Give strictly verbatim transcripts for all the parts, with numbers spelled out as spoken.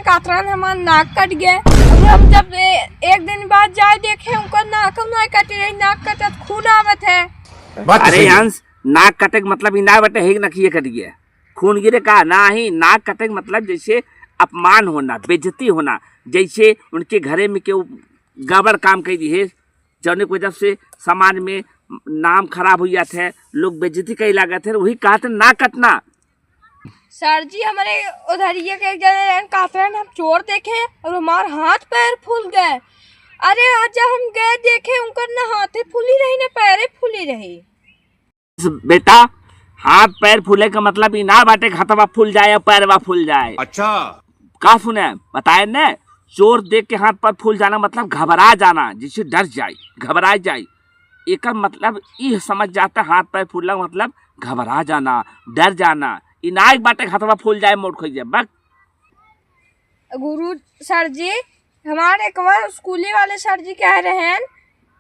कातरन हमार नाक कट गए। अब हम जब ए-, एक दिन बाद जाए देखे, उनका नाक ना कटे रही, नाक कटत खून आवत है। बात तो अरे सही है। अंश, नाक कटे के मतलब ई ना बटे है कि नकिए कट गया, खून गिरे का ना ही। नाक कटे के मतलब जैसे अपमान होना, बेइज्जती होना, जैसे उनके घरे में केहू गड़बड़ काम कर दिए, जौने की वजह से समाज में नाम खराब हो जात है, लोग बेइज्जती करे लागत है, वही कहत है नाक कटना। सर जी, हमारे उधरिया के एक जने रहन, कहत रहन, हम चोर देखे और हमार हाथ पैर फूल गए। अरे, आज जब हम गए देखे, उनकर ना हाथे फूली रही, ना पैरे फूली रही। बेटा, हाथ पैर फूले का मतलब ई ना बाटे कि हथवा फूल जाए और पैरवा फूल जाए। अच्छा। का सुने, बताए ने, चोर देख के हाथ पैर फूल जाना मतलब घबरा जाना, जिससे डर जाए, घबरा जाए। एकर मतलब ई समझ जाता, हाथ पैर फूलना मतलब घबरा जाना, डर जाना। ई ना एक बाटे कि हथवा फूल जाए, मोट खोई जाए, बक। गुरु सर जी, हमारे एक बार स्कूली वाले सर जी कह रहे हैं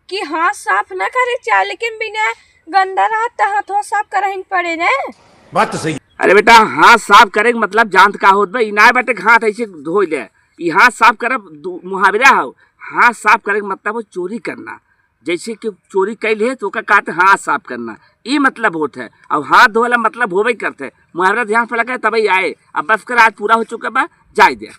कि हाथ साफ ना करे चाहे, लेकिन बिना गंदा रहा तो हाथों साफ करहिन पड़े ने। बात तो सही। अरे बेटा, हाथ साफ करे के मतलब जानत का होत बा? ई ना बाटे कि हाथ ऐसे धो ले, ई हाथ साफ करब दु-, मुहावरा हो। हाथ साफ करे के मतलब हो चोरी करना, जैसे कि चोरी कैल है तो ओकर कहत हाथ साफ करना, ई मतलब होत है। और हाथ धोला मतलब होबे करत है, मुहावरा ध्यान से लगे तबे आए। अब बस कर, आज पूरा हो चुका बा, जाए दे।